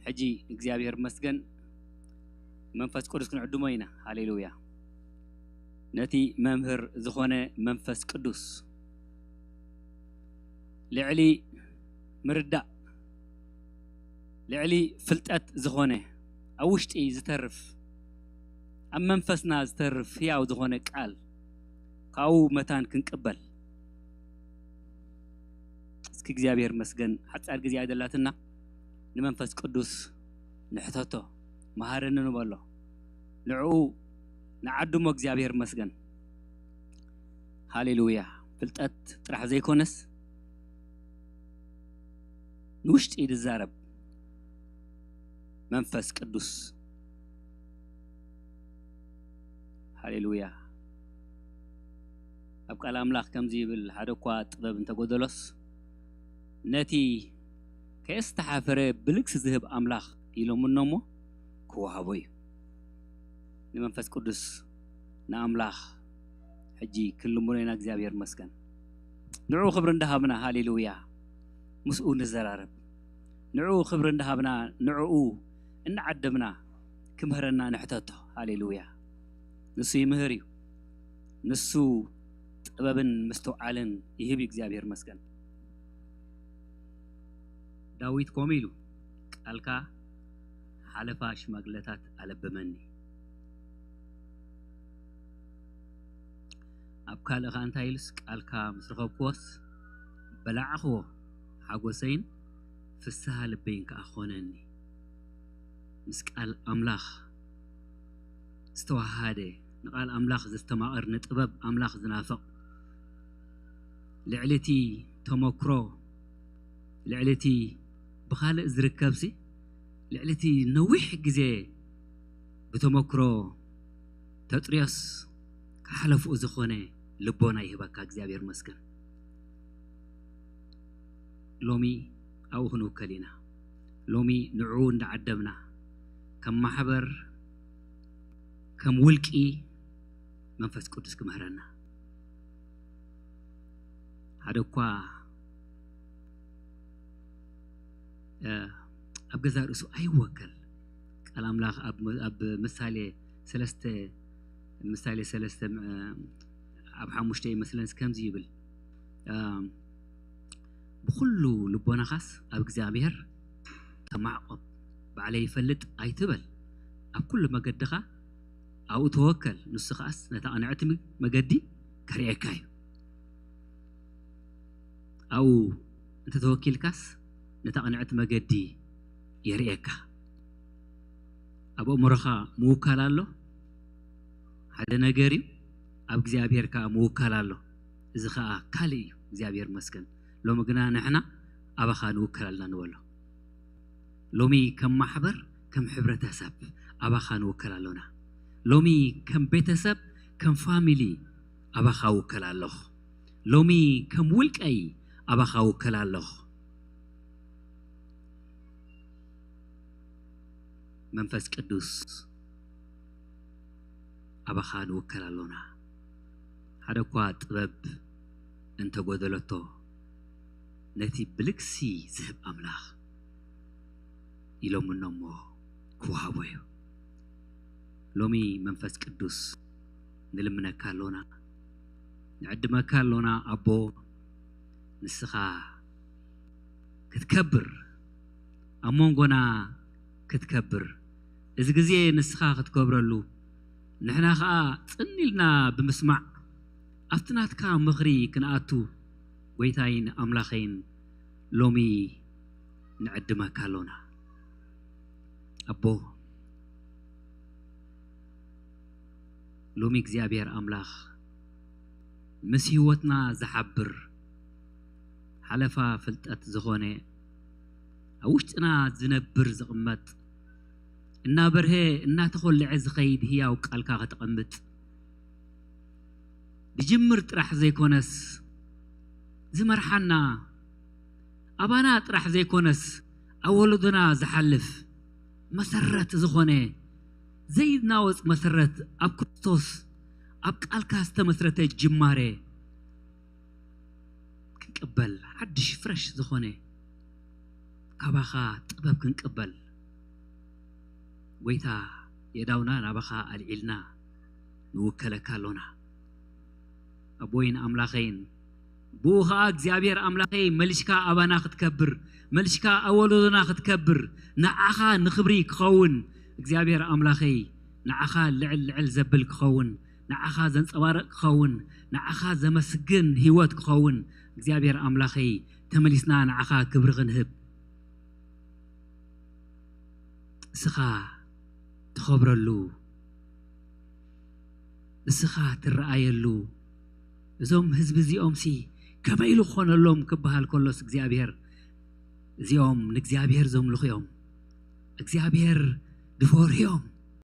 ሕጂ እግዚኣብሔር መስገን መንፈስ ቅዱስ ክንዕድሞ ኢና። ሃሌሉያ። ነቲ መምህር ዝኾነ መንፈስ ቅዱስ ልዕሊ ምርዳእ፣ ልዕሊ ፍልጠት ዝኾነ፣ ኣብ ውሽጢ ዝተርፍ፣ ኣብ መንፈስና ዝተርፍ ህያው ዝኾነ ቃል ካብኡ መታን ክንቅበል። እስኪ እግዚኣብሔር መስገን ሓጻር ግዜ ኣይደላትና፣ ንመንፈስ ቅዱስ ንሕተቶ፣ መሃረኒ ንበሎ፣ ንዕኡ ንዓድሞ። እግዚኣብሔር መስገን። ሃሌሉያ። ፍልጠት ጥራሕ ዘይኮነስ ንውሽጢ ዝዛረብ መንፈስ ቅዱስ። ሃሌሉያ። ኣብ ቃል ኣምላኽ ከምዚ ይብል፣ ሓደ እኳ ጥበብ እንተጎደሎስ ነቲ ከየስተሓፈረ ብልግሲ ዝህብ ኣምላኽ ኢሎምኖ እሞ ክወሃቦ እዩ። ንመንፈስ ቅዱስ ንኣምላኽ ሕጂ ክንልምኖ ኢና። እግዚኣብሔር መስገን። ንዕኡ ክብሪ እንዳሃብና፣ ሃሌሉያ፣ ምስኡ ንዘራረብ። ንዕኡ ክብሪ እንዳሃብና፣ ንዕኡ እናዓደምና ክምህረና ንሕተቶ። ሃሌሉያ። ንሱ ይምህር እዩ። ንሱ ጥበብን ምስትውዓልን ይህብ እዩ። እግዚኣብሔር መስገን። ዳዊት ከምኡ ኢሉ፣ "ቃልካ ሓለፋ ሽማግለታት ኣለበመኒ።" ኣብ ካልእ ኸኣ እንታይ ኢሉስ፣ "ቃልካ ምስ ረኸብክዎስ በላዕኽዎ፣ ሓጎሰይን ፍስሃ ልበይን ከኣ ኾነኒ።" ምስ ቃል ኣምላኽ ዝተዋሃደ፣ ንቓል ኣምላኽ ዘስተማቕር፣ ንጥበብ ኣምላኽ ዝናፍቕ፣ ልዕሊ እቲ ተመክሮ፣ ልዕሊ እቲ ብኻልእ ዝርከብሲ፣ ልዕሊ እቲ ነዊሕ ግዜ ብተመክሮ ተጥርዮስ ክሓለፍኡ ዝኾነ ልቦና ይህበካ። እግዚኣብሔር መስገን። ሎሚ ኣብኡ ክንውከል ኢና። ሎሚ ንዕኡ እንዳዓደምና፣ ከም ማሕበር፣ ከም ውልቂ፣ መንፈስ ቅዱስ ክምህረና። ሓደ እኳ፣ እ፣ ኣብ ገዛ ርእሱ ኣይወከል። ቃል ኣምላኽ ኣብ፣ ኣብ ምሳሌ ሰለስተ፣ ምሳሌ ሰለስተ፣ እ፣ ኣብ ሓሙሽተ ይመስለንስ ከምዚ ይብል፣ እ፣ "ብኹሉ ልቦናኻስ ኣብ እግዚኣብሔር ተማዕቆብ፣ ባዕለይ ይፈልጥ ኣይትበል፣ ኣብ ኩሉ መገድኻ ኣብኡ ተወከል፣ ንሱ ኸኣስ ነታ ቅንዕቲ ም-፣ መገዲ ከርእየካ እዩ።" ኣብኡ እንተተወኪልካስ ነታ ቅንዕቲ መገዲ የርእየካ። ኣብ ኣእምሮኻ ምውካል ኣሎ፣ ሓደ ነገር እዩ፣ ኣብ እግዚኣብሔር ከኣ ምውካል ኣሎ። እዚ ኸኣ ካልእ እዩ። እግዚኣብሔር መስገን። ሎሚ ግና ንሕና ኣባኻ ንውከል ኣለና ንበሎ። ሎሚ ከም ማሕበር፣ ከም ሕብረተሰብ ኣባኻ ንውከል ኣሎና። ሎሚ ከም ቤተሰብ፣ ከም ፋሚሊ ኣባኻ ውከል ኣለኹ። ሎሚ ከም ውልቀይ ኣባኻ ውከል ኣለኹ። መንፈስ ቅዱስ ኣባኻ ንውከል ኣሎና። ሓደ እኳ ጥበብ እንተጎደለቶ፣ ነቲ ብልግሲ ዝህብ ኣምላኽ ኢሎምኖ እሞ ክወሃቦ እዩ። ሎሚ መንፈስ ቅዱስ ንልምነካ ኣሎና፣ ንዕድመካ ኣሎና። ኣቦ፣ ንስኻ ክትከብር፣ ኣብ መንጎና ክትከብር፣ እዚ ግዜ ንስኻ ክትከብረሉ፣ ንሕና ኸኣ ጽን ኢልና ብምስማዕ፣ ኣብቲ ናትካ ምኽሪ ክንኣቱ፣ ጎይታይን ኣምላኸይን፣ ሎሚ ንዕድመካ ኣሎና። ኣቦ፣ ሎሚ እግዚኣብሔር ኣምላኽ፣ ምስ ህይወትና ዝሓብር፣ ሓለፋ ፍልጠት ዝኾነ፣ ኣብ ውሽጥና ዝነብር ዝቕመጥ፣ እናበርሀ እናተኾልዐ ዝኸይድ ህያው ቃልካ ከተቐምጥ፣ ብጅምር ጥራሕ ዘይኮነስ ዝመርሓና፣ ኣባና ጥራሕ ዘይኮነስ ኣብ ወለዶና ዝሓልፍ መሰረት ዝኾነ፣ ዘይናወጽ መሰረት፣ ኣብ ክርስቶስ፣ ኣብ ቃልካ ዝተመስረተ ጅማሬ ክንቅበል፣ ሓድሽ ፍረሽ ዝኾነ ካባኻ ጥበብ ክንቅበል፣ ጎይታ፣ የዳውና ናባኻ ኣልዒልና ንውከለካ ኣሎና። ኣቦይን ኣምላኸይን፣ ብኡ ኸኣ እግዚኣብሔር ኣምላኸይ መልሽካ ኣባና ክትከብር፣ መልሽካ ኣብ ወለዶና ክትከብር፣ ንዓኻ ንኽብሪ ክኸውን እግዚኣብሔር ኣምላኸይ ንዓኻ ልዕል ልዕል ዘብል ክኸውን፣ ንዓኻ ዘንጸባርቕ ክኸውን፣ ንዓኻ ዘመስግን ህይወት ክኸውን እግዚኣብሔር ኣምላኸይ ተመሊስና ንዓኻ ክብሪ ክንህብ እስኻ ትኸብረሉ፣ እስኻ ትረኣየሉ። እዞም ህዝቢ እዚኦም ሲ ከመይ ኢሉ ክኾነሎም ክበሃል ከሎስ እግዚኣብሔር እዚኦም ንእግዚኣብሔር ዘምልኹ እዮም። እግዚኣብሔር ዝፈርሁ እዮም።